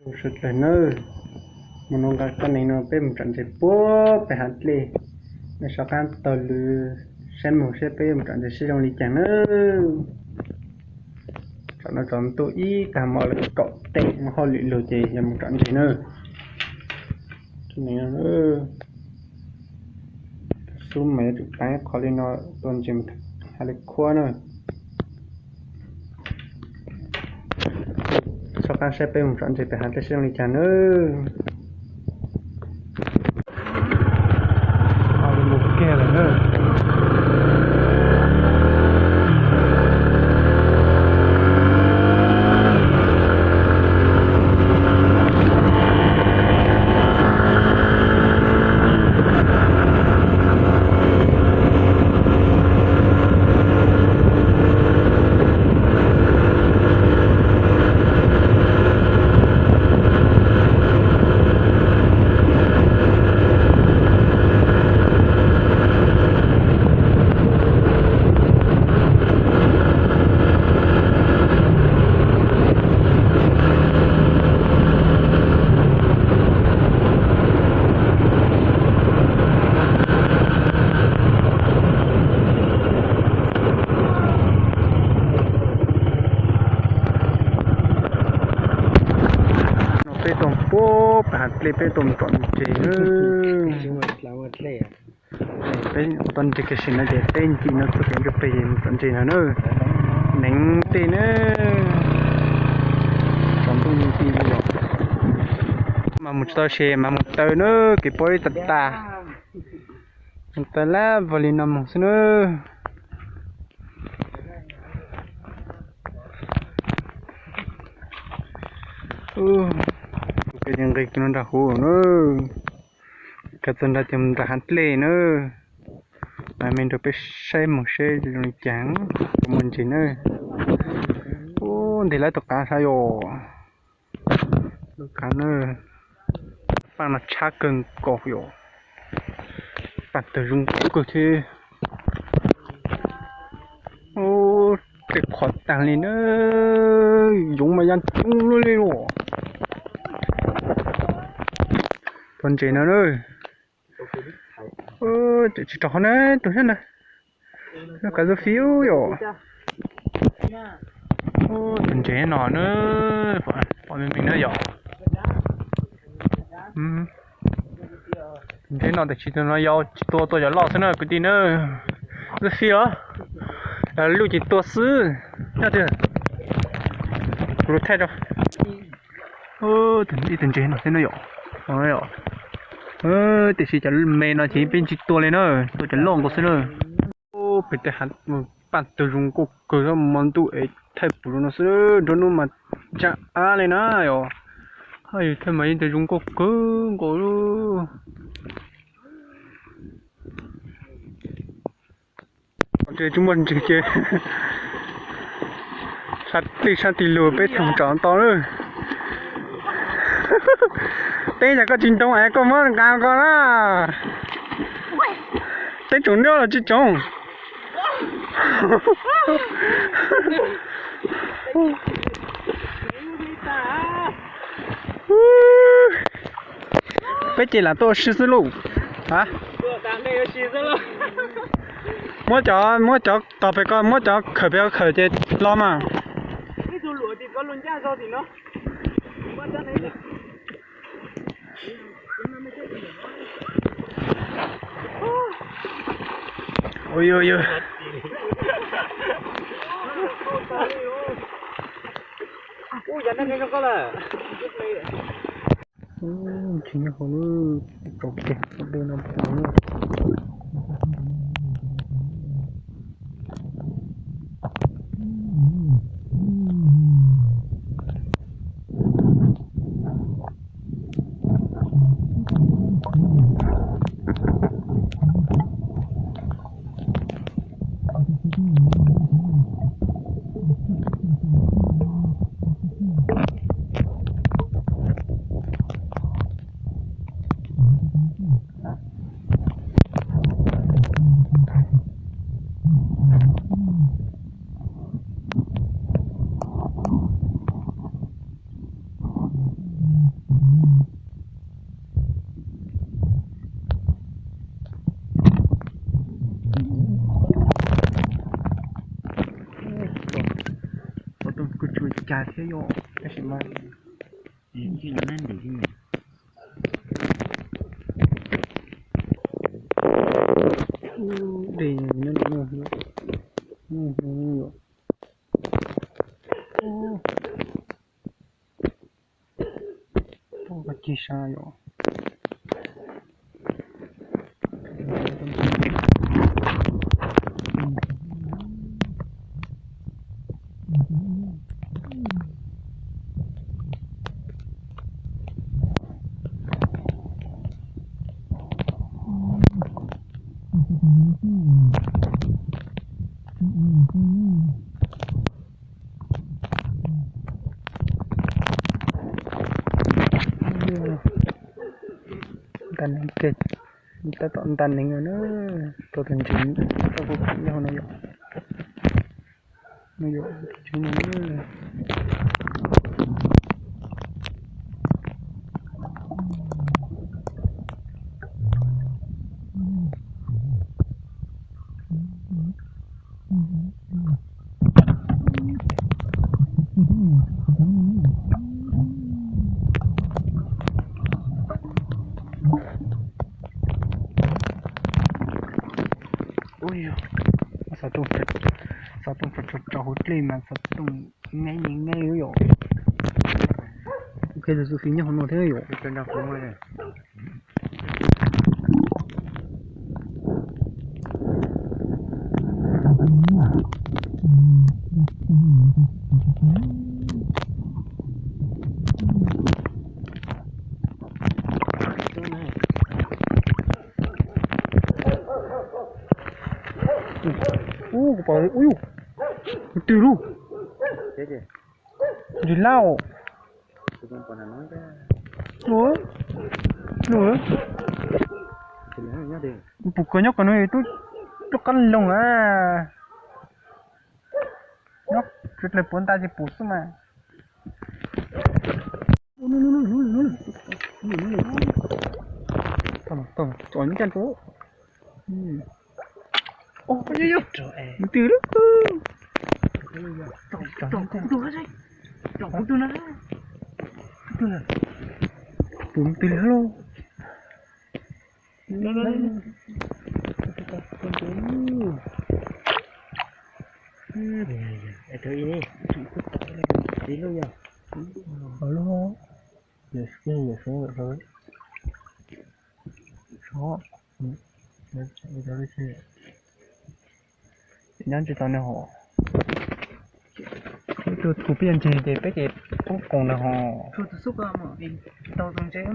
Sawv daws nawb, mus no nqa koj neev no peb mus tsom ntses puag pem hav dlej. Nej soj qab taug lw saib mus seb peb yuav mus tsom ntses seb zoo li cas nawb. Tsom no tsom ntuj ib tag hmo lawm kaum teg hauj lwm lug ces yog mus tsom ntses nawb. Xub mas yuav tsum pab qhov li no tua ntses mus hav li khuab na. Soj qab saib peb mus tsom ntses pem hav dlej seb zoo li cas nawb. Mus kiag lawm na. No peb tuaj puag pem hav dlej peb tuaj mus tsom ntses na. Peb ua tau ntses kiag sim no ces peb nce no txog pem ntug pem mus tsom ntses no na. Neev tej na. Tsom ntuj nti li los mas mus tsis tau se mas mus taw na, kev paub ib tag tas. Mus taw lab vag li no mus xwb na. Kuv peb nqis kiag no nram huv na. Khav txog nrad ces mus nram hav dlej na. Mas me nrog peb saib mus seb zoo li cas, kuv mus ntsis na. Ub, ntes lawv tus qav sav yom. Tus qav na, paj no tshab kawg nkaus yom. Paj tawg zoo kawg thiab. Ub, tej qhov tag li na, yoov mas ya coob luaj li los. Tua ntses no na. Tsis rau qhov na, tus xyoob na. Kav zov fiv yom. Tus ntses no na, pom me me na yom. Tus ntses no tam sim no yau tsis tua, tua cov loj xwb na kwv tij na. Zov fiv os, luj ces tua xwb. Nyob twg, kuv lug thaij rau. Ib tug ntses no xwb na yom. Tiam sis cov me no ces peb tsis tua li na, tua cov loj nkaus xwb na. Pem tej hav paj tawg zoo nkauj kawg, mo ntuj es thaij pum rau no xwb, nruab hnub mas ntsa ab li na yom. Yus thaij mas yeej tias zoo nkauj kawg nkaus li. Tsis muaj ntses ces sab tij sab tij lug peb tsoog tsom tau lawm. Teb yog koj tsis ntoo es koj muab nqa ko na. Teb tsoom nroj los tsis tsoom. Peb ces lam tuaj ua si xwb lauj. Muab cov, muab cov tos pem ko, muab cov khawm pem ko khawm ces los mas. Tsis nyob hauv lub tsaus kiag de no pus. Kuj tsuas cas thiab yom, tab sis mas ntws dej no, ci sa yom. Nta neeg ke, tab tom nta neeg na, tau tus ntses, tau kuv nyob no yom. No yom, tus ntses no. Ua, xov tooj, xov tooj tso tso hauv dlej mas xov tooj ngeeb ngeeb yom. Tus xu fi nyob hauv no thiab yom. Ub, kuv pom, ub yus, twg lub ntsis lab. Puas kawg nyob kom no twb lub qab loog a. Nyob tsis dlawg puav nta ces pum xwb mas. Tsom ncaj rau. Twg lub? Pum twg li hab lauj? Nyob tsis tau nws hos. Tus kuv peb yog ntses ces peb ces poob koos nws hos. Tseem tsis tau thiab.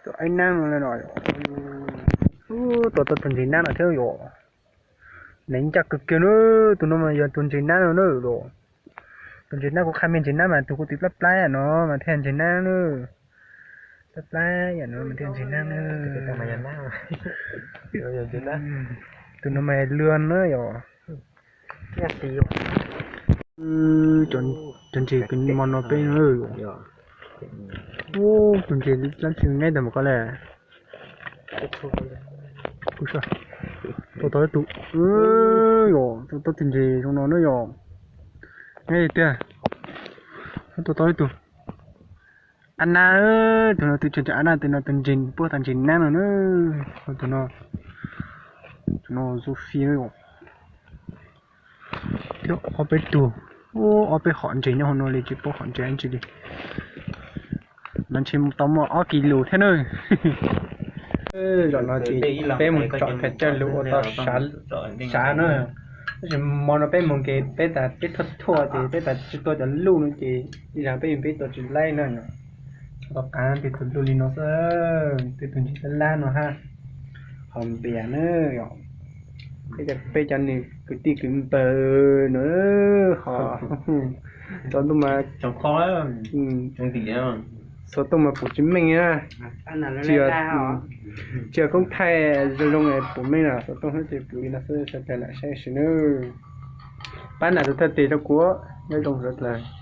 Tus aib nab no, tus tau tus ntses nab no thiab yom. Neeg ncaj kawg kiag na, tus no mas yog tus ntses nab no na. Tus ntses nab kuv qha me ntses nab mas tus kuv twb plab plab no mas thiaj ntses nab na. Plab plab yam no mas thiaj ntses nab na. Tus no mas lwm na yom. Cov ntses kws mo no peb no. Tus ntses dab tsi ngeib tag npaum ko le. Kuv tau tau ib tug, yog tau tau tus ntses zoo no na yom. Ngeib tiag. Tau tau ib tug a nab, tus no tus ntses a nab, tus no tus ntses puab tas ntses nab no na. Tus no, tus no zoo fiv na yom. Ob peb tug, ob peb qhov ntses nyob hauv no li tsis paub qhov ntses dab tsi li. No ntshe tau muaj ob kis lus thiab na. Zaum no ces peb mus tsom kav cawj lus ua tau sav na. Tab sis mo no peb mus ces peb tas peb thuaj thuaj ces peb tas tsis tua cov luj no ces ib zag peb peb tua tsis laib na. Tau qab tej tus luj li no xwb, tej tus ntses lab lab no hab. Npias na, peb cov niag kwv tij kwv npawg no ho, xov tooj mas, xov tooj mas pum tsis meej na, tsis yog koob thaij zoo zoo puas meej na, xov tooj ces pum li no xwb, sawv daws lam saib sim nawb. Pab nam tus thawj tes rau kuv, nyob zoo sawv daws.